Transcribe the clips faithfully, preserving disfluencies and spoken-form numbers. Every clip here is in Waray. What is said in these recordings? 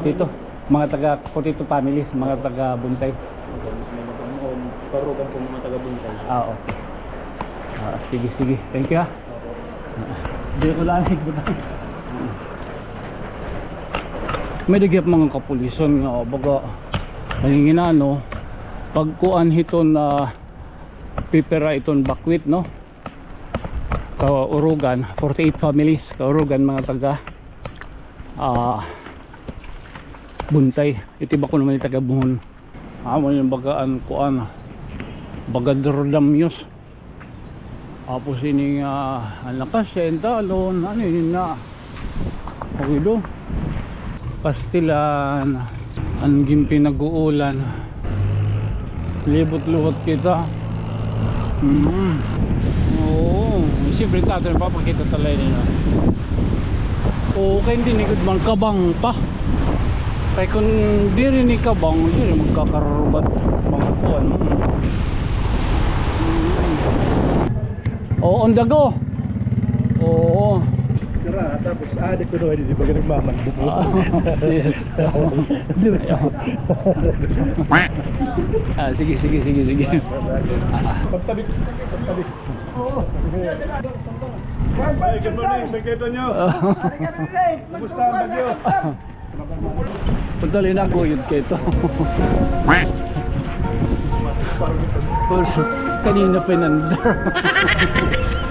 Dito, mga taga Cotito families, mga taga Buntay. May mga, um, Karugan po, mga taga Buntay. Ah, okay. Ah, sige, sige. Thank you, ha. Opo. Di ko lang ibutang. May daghap mga kapulisan nga, baga, nanginginano, pagkuan hiton, ah, pipira iton bakwit, no? Kaurugan, forty-eight families, Kaurugan, mga taga, ah, Buntay. Iti bako naman ni taga Buhon. Amo yung bagaan kuan, baga Dordamyos. Tapos ini nga, an lakas siya, intalon, ano yun na. Okay do. Pastilan, an ginpinag-uulan. Libot-luwat kita. Mm. Oo. Siyempre, tato, papakita talaga nila. Oo, kay hindi ni gud man kabang pa. Kay kung diri ni kabang, diri magkakarubat mga kuan. Mm. Oo, on the go. Oo. Sira, tapos, ah, di ko daw, di ba, nagmamandi po? Ah, sige. Ah, sige, sige, sige, sige. Ah. Pagtabi, pagtabi. Oo. Hey, good morning, Sir Keto nyo. Kumusta ang bagyo? Pagdali na, guyod kay ito. Pero kanina pa nanda.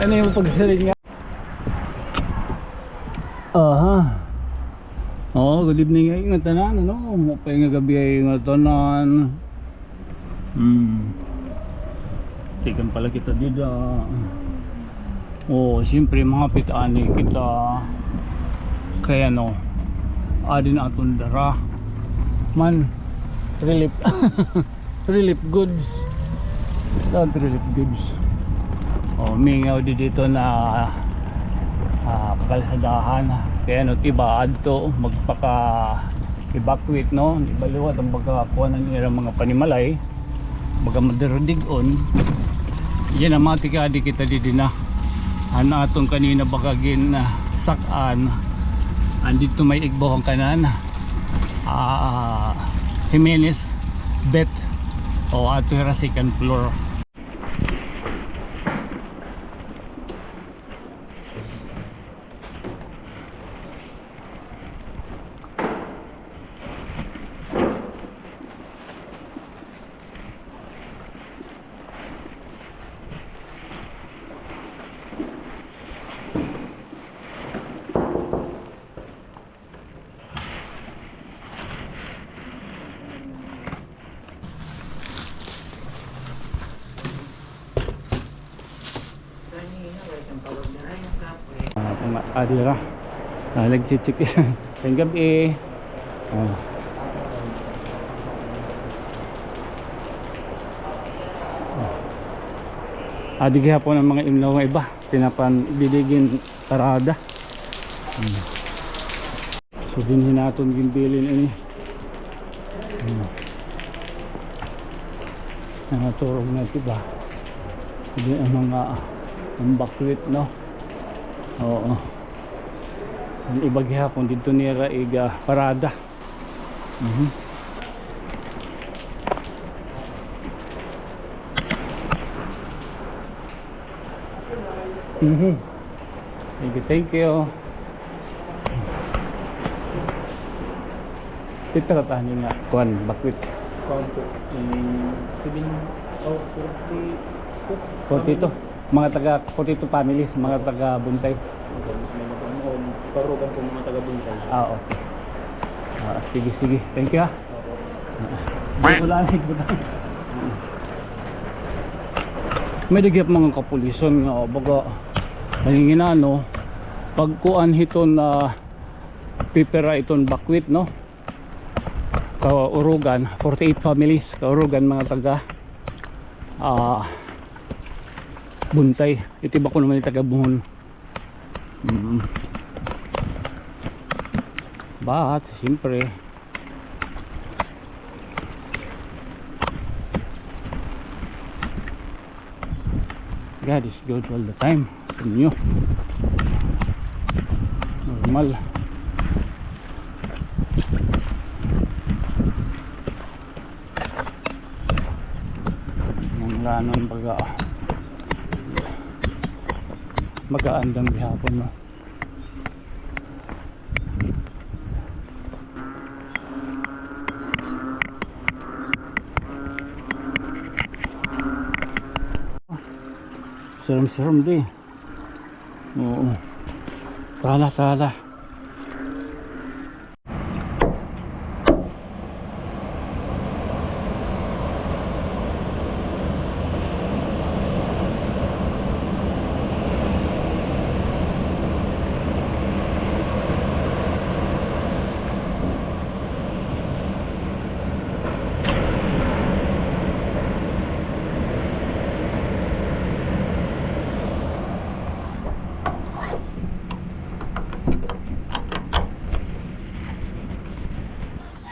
Ano yung pagsiring nga? Aha. Oh, good evening ay nga tanan, ano? Maupay nga gab-i ay nga tanan. Hmm. Tikang pala kita dida. Oo, siyempre, mga pit-ani kita. Kay ano, adi na aton dara. Man, relief. Relief goods. Tawag relief goods. Oh, mingaw di dito na, ah, kakalsadahan. Kay ano, iba adto, magpaka-evacuate, no? Iba liwat an pagkakuha ng ilang mga panimalay. Baga madurdig-on. Yan an mga tikadi kita didi na. An aton kanina baga gin, ah, sak-an. Andito may igbaw an kanan. Ah, Jimenez, Bet. O, ato hira second floor. Ah, kuma-, ah, dira. Ah, nagchichik. Ngayong gab-i. Ah. Ah, di gihapon an mga imlaw nga iba. Tinapan biligin parada. Hmm. So, dinhi naton ginbilin ini. Hmm. Nangaturog na, diba? Dinhi an mga, ah, an bakwit, no? Oo. An iba gihapon didto nira iga parada. Mhm. Mhm. Thank you, thank you. Pipira ta ini nga kuan, bakwit? Kuan po, mm, seven, oh, forty-two. Forty-two. Mga taga forty-two families, mga taga Buntay. May mga, um, Karugan po, mga taga Buntay. Ah, okay. Ah, sige, sige. Thank you, ha. Opo. Wala na, wala. May daghap mga kapulisan nga, baga, nanginginano, pagkuan hiton, ah, pipira iton bakwit, no? Kaurugan, forty-eight families, Kaurugan, mga taga, ah, Buntay. Iti bako naman ni taga Buhon. Mm. But, siyempre, God is good all the time. Alam niyo. Normal. Anon baga, baga andam gihapon, no? Serem-serem di. Oo. Tara, tara.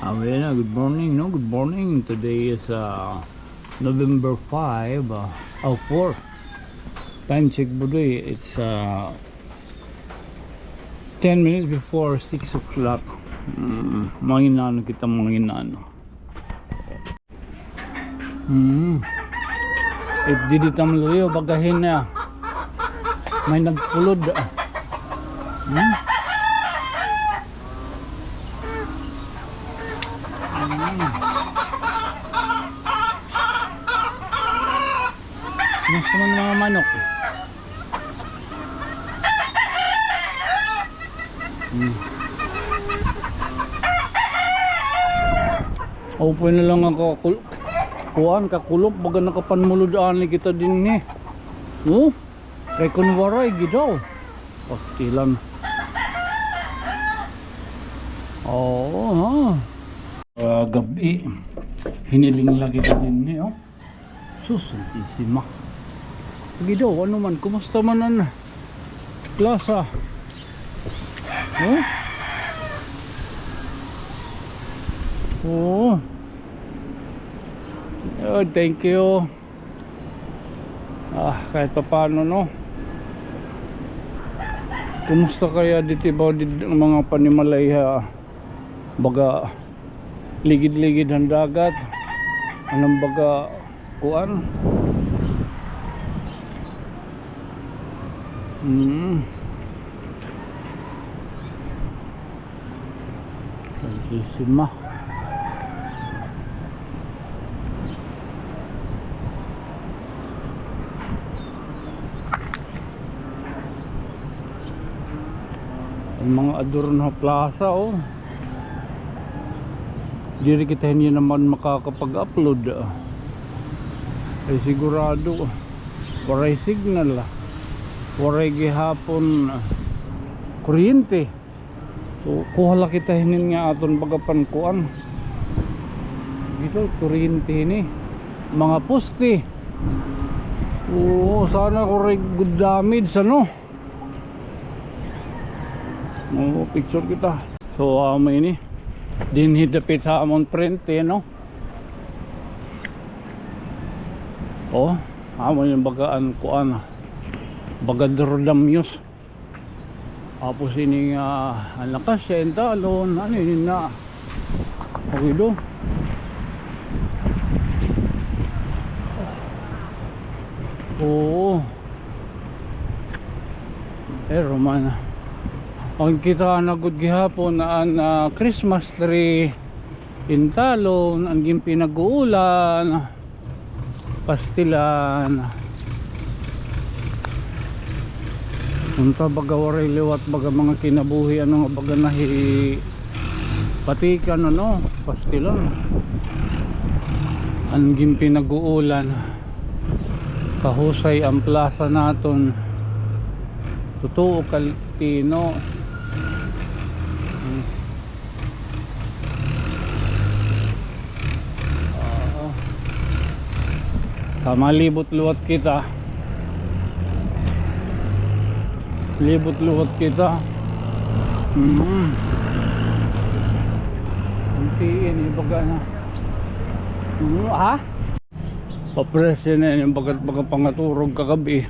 Awena, good morning, no? Good morning. Today is, uh, November five, uh, oh, four. Time check, Budoy, it's, uh, ten minutes before six o'clock. Mm, manginano kita, manginano. Hmm. It didi tam luyo, bagahin na. May nagpulod. Hmm? Hmm. Gusto mo ng mga manok? Hmm. Open na lang ang kakul-, kuan, kakulop, baga nakapanmulod ani kita dinhi. Oh? Kay kun waray gid daw. Pastilan. Oo, ha. Ah, gab-i. Hiniling lagi kita dinhi, oh. Sus, Santisima. Lagi daw, ano man, kumusta man an plaza? Huh? Oo. Oh, thank you. Ah, kahit papaano, no? Kumusta kaya dito ba, di-, ang mga panimalay, ha? Baga, ligid-ligid han dagat. Anong baga, kuan? Hmm. Santisima. An mga adorno ha plaza, oh. Diri kita hini naman makakapag-upload, ah. Ay, sigurado, waray signal, ah. Waray gihapon, ah, kuryente. So, kuha la kita hinin nga aton baga pankuan. Dito, kuryente hini. Mga poste. Oo, sana waray gud damage, ano? Oo, picture kita. So, amo ini. Dinhi dapit ha amon frente, no? Oh, amo ini baga an kuan. Baga Dordamios. Tapos ini nga, an lakas siya, intalon, ano ini na. Okay do. Oo. Pero man, ang kita na gud gihapon na an, ah, Christmas tree, intalon, an ginpinag-uulan. Pastilan. Unta baga waray liwat baga mga kinabuhi, ano nga baga nahi patikan, ano, pastilan. An ginpinag-uulan. Kahusay an plaza naton. Totoo kay tino. Oo. Tama, libot liwat kita. Libot liwat kita. Mm. Unti ini, baga na. Mm, ha? Papresyo na ini, baga, baga pangaturog kagab-i.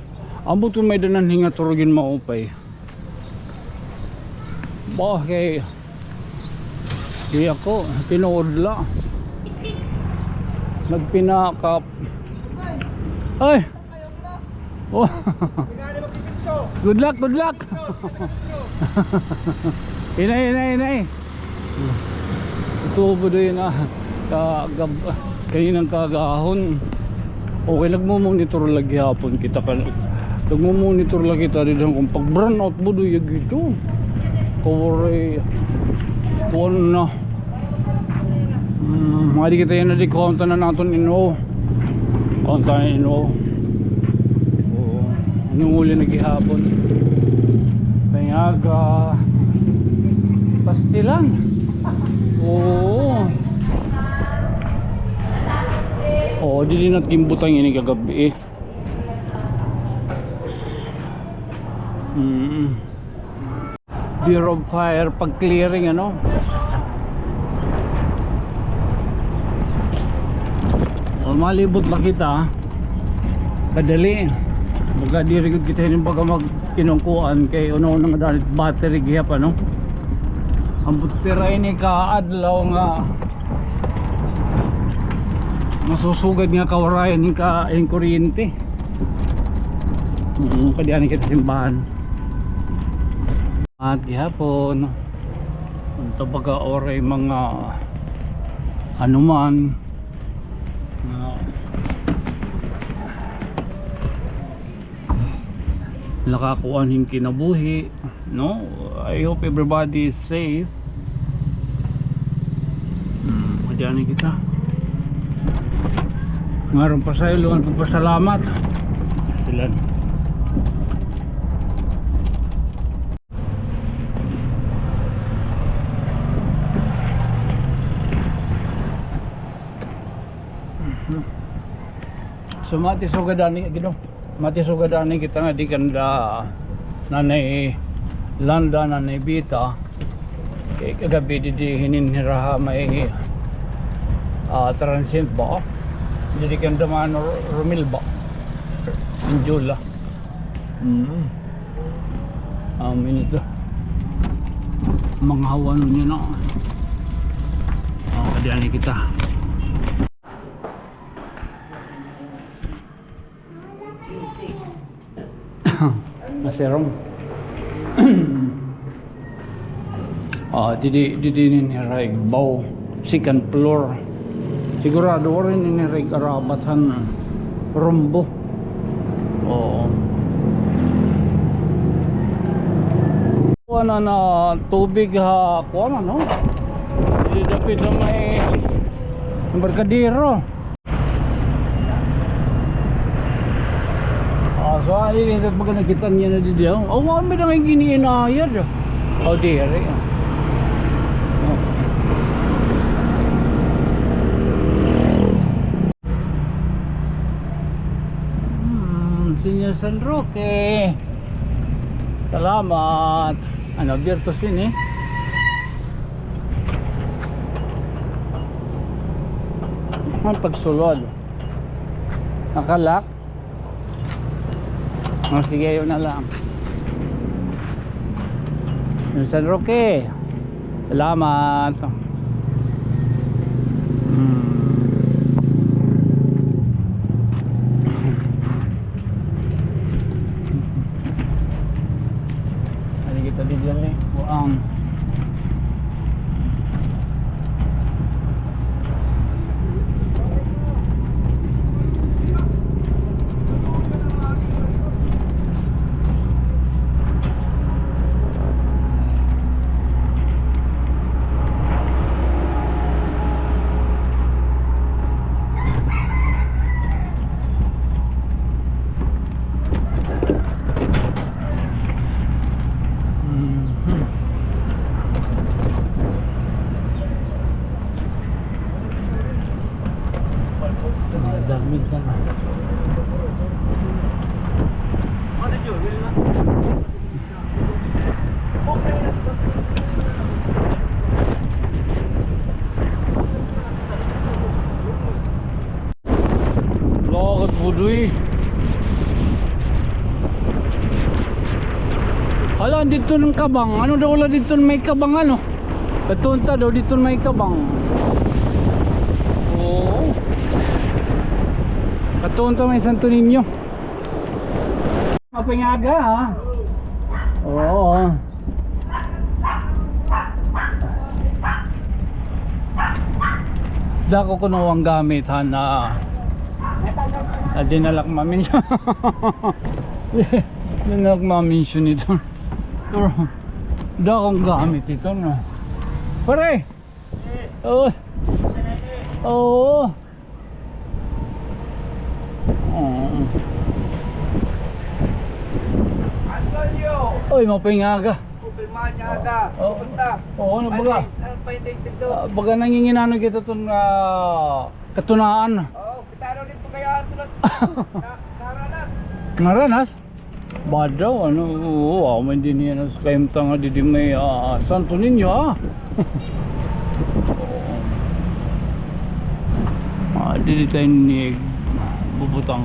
Ambot kun may-ada nan hingaturog hin maupay. Bakit? Di ako, tinuod la. Nagpinakap. Ay! Oh. Good luck, good luck. Inay, inay, inay. Ito, Budoy, na kagab-, kaninang kaagahon. Okay, nagmo-monitor la gihapon kita kan-, nagmo-monitor la kita didto kon pag-brownout, Budoy, ito. Kawari. Kuan na. Hmm, adi kita yana, di, kuan ta na naton, ino. Kuan ta na, ino. Oo. Nanguli na gihapon. Pangaga. Pastilan. Oo. Oo, didi na timbutang ini kagab-i. Mm. Bureau of Fire pag-clearing, ano? O, malibot la kita. Kadali. Baga diri gud kita ini baga mag-inungkuan kay una-una nga dali battery gihap, ano? Ambot pira ini ka adlaw nga masusugad nga kawarayan hin ka-, hin kuryente. Mm, kadi ani kita simbahan. At gihapon, unta baga oray mga ano man, nga nakakuan hin kinabuhi, no? I hope everybody is safe. Hmm, adi ani kita. Ngaron pa sa ilo, nagpapasalamat. Sila. Mhm. So, mati sugad ani, Ginoo. Mati sugad ani kita nga di kanda Nanay Landa, Nanay Bita. Kay kagab-i didi hinin hira ha may, ah, transient ba? Didi kanda man Romel ba? Injola. Mm. Amin ito. Mga hawanon niya na. O, kadi ani kita. Masirong. Ah, didi, didi nin hira igbaw. Second floor. Sigurado waray nin hira ig-arabat han rumbo. Oo. Kuan na, na tubig ha, kuan na, no? Didi dapit na may embarkadero. Ah, so, ay, ay, pag nakita niya na didi, oh. Oh, wa, may dangay giniinayad. Oh, diri. Oh. Hmm, Señor San Roque. Salamat. Ano, abierto sini? An pagsulod. Nakalock. O, sige, yun na lang. Yung San Roque. Salamat. Hmm. Ano kita didyan eh? Buang. Mhm. Madami ka na. Lakat, Budoy. Hala, didto an kabang. Ano daw la didto may kabang, ano? Kadto unta daw didto may kabang. Oo. Adto unta may Santo Niño. Maupay nga aga, ha? Oo. Dako kuno an gamit, ha, na, na dinala ak ma-mention ito. Pero dako an gamit ito, no? Pare! Oh. Oo. Oo. Antonio! Oy, maupay nga aga. Maupay nga aga. Oo. Kumusta? Oo, ano baga? Ano, ano pa yung days ito? Ah, baga nanginginano kita ton, ah, katunaan. Oo, kita raw dito kaya tulad. Na-, naranas. Naranas? Badaw, ano, oo, ah, may dinhi, ano, sa kayong tanga, didi may, ah, Santo Niño, ah. Ah, didi tayo ni bubutang.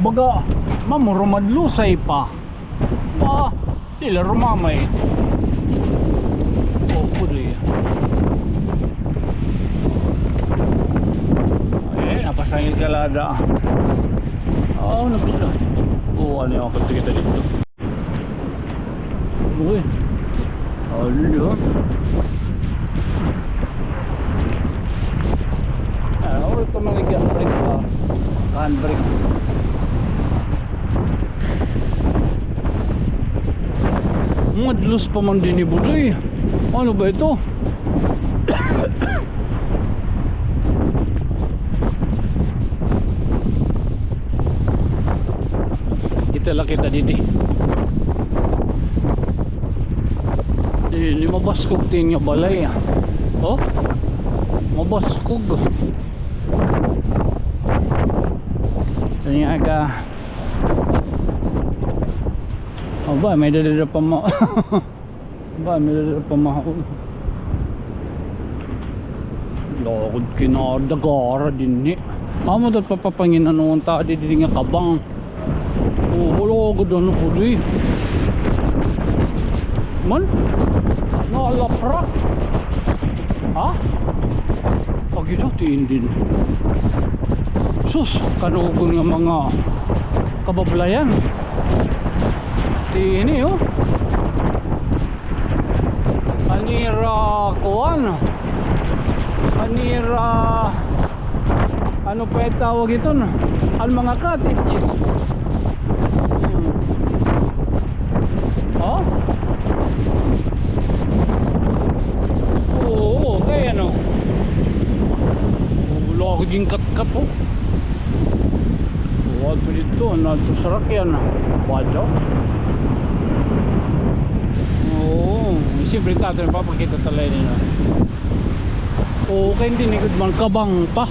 Baga, mamuro madlusay pa. Pa, dila rumamay. Oh, pudoy. Ay, napasangil kalada. Oo, nagdula. Oo, ano yung kapit kita dito? Uy. Ano yun? Ah, ulit pa man nag-brake pa. Handbrake. Madlos pa man dinhi, Budoy. Ano ba ito? Kita la kita didi. Eh, ini mabaskog tin nga balay, ah. Oh? Mabaskog. Ito nga aga. Aba, may dala-dala pa ma-, ba, may dala-dala pa mahal. Lagod kinadagara dinhi. Amo dat papapanginan-on ta didi nga kabang. Oh, wala gud ano, pudoy. Man? Nalapra? Ha? Pag ito, tiin din. Sus, kanugon nga mga kabablayan. Tiin, eh, oh. Anira, kuan. Anira, ano pa yung tawag ito, no? An mga cottages. Hmm. Oh? Oo, kay ano? Wala ako din katkat, oh. Wala ko dito, ano ito, sarakyan, ah. Wala. Oo, siyempre, tato, papakita talaga nila. Oo, kay hindi ni gud man kabang pa.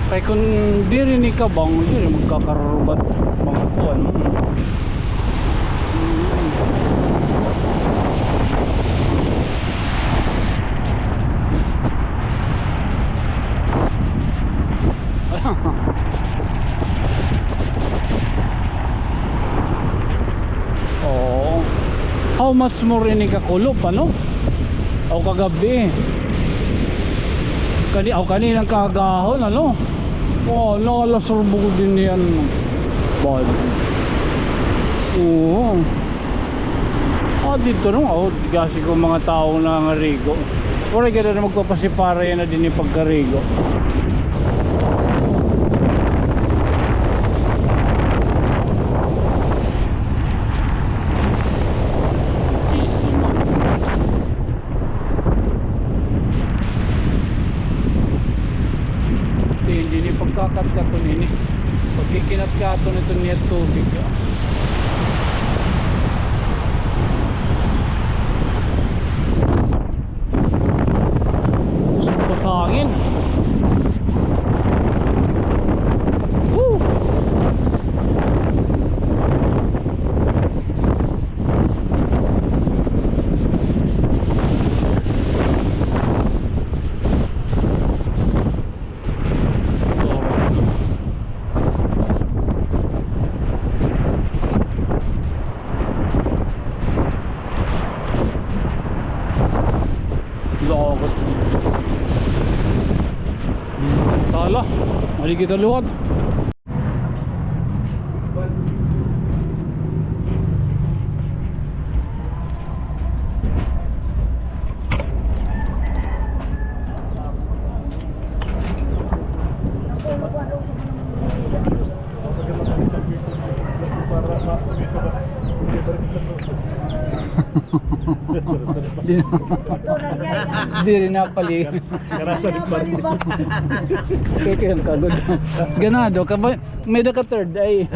Kay kun diri ni kabang, diri magkakarubat mga kuan. Oo. How much more ini kakulop, ano? O kagabi. Kani, o kaninang kaagahon, ano? O, nakalasur bukod din yan. Bad. Oo. Ah, dito, no? O, gasi ko mga tawo nangangarigo. Waray ka na magpapasipara yan na din yung pagkarigo. Ito yun, din yung pagkakatkaton ini. Pagkikinatkaton ito niya tubig, ah. Usok pa sa hangin. Woo! Dagat. Tala, mali kita liwat. Di, diri na pali. Karasa ni Mark. Kay kay an kagod. Ganado ka ba? May da ka third eye.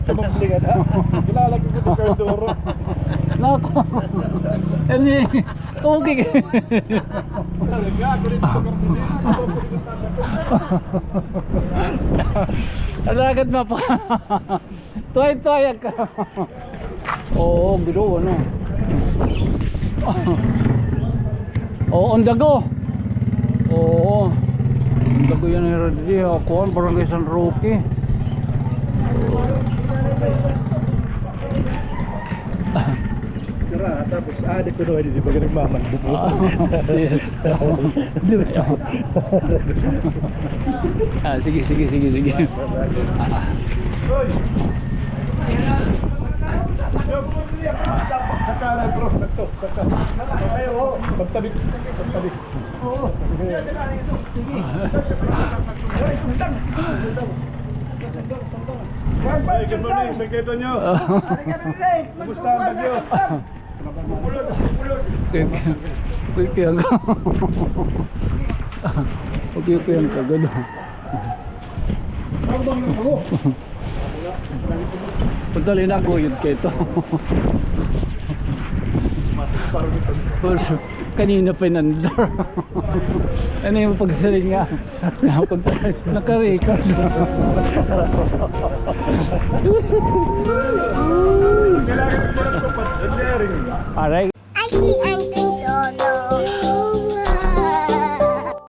Tumambling ada. Kilala ko si Cardoro. Nako. Ani, okay. Talaga, ako rin sa Cardoro. Alagad mapa. Tuway-tuway ka. Oo, Ginoo, ano. Oo, ang dago. Oo. Ang dago yan, Herod. Di, ah, kuwan, Barangay San Roque. Sira, tapos, ah, di ko na, di ba, ganun, maman, buko. Ah, yes. Ah, sige, sige, sige, sige. Ah. Saka na, bro. Nagto, saka. Ay, oo. Pagtabi, pagtabi. Oo. Sige. Ay, good morning, San Cayetano. Kumusta ang bagyo? Quick, quick yan. Okay, okay yan kagad. Pagdali na, guyod kay ito. Kanina pa inandar. Ano yung pagsaling nga? Naka-record. Aray.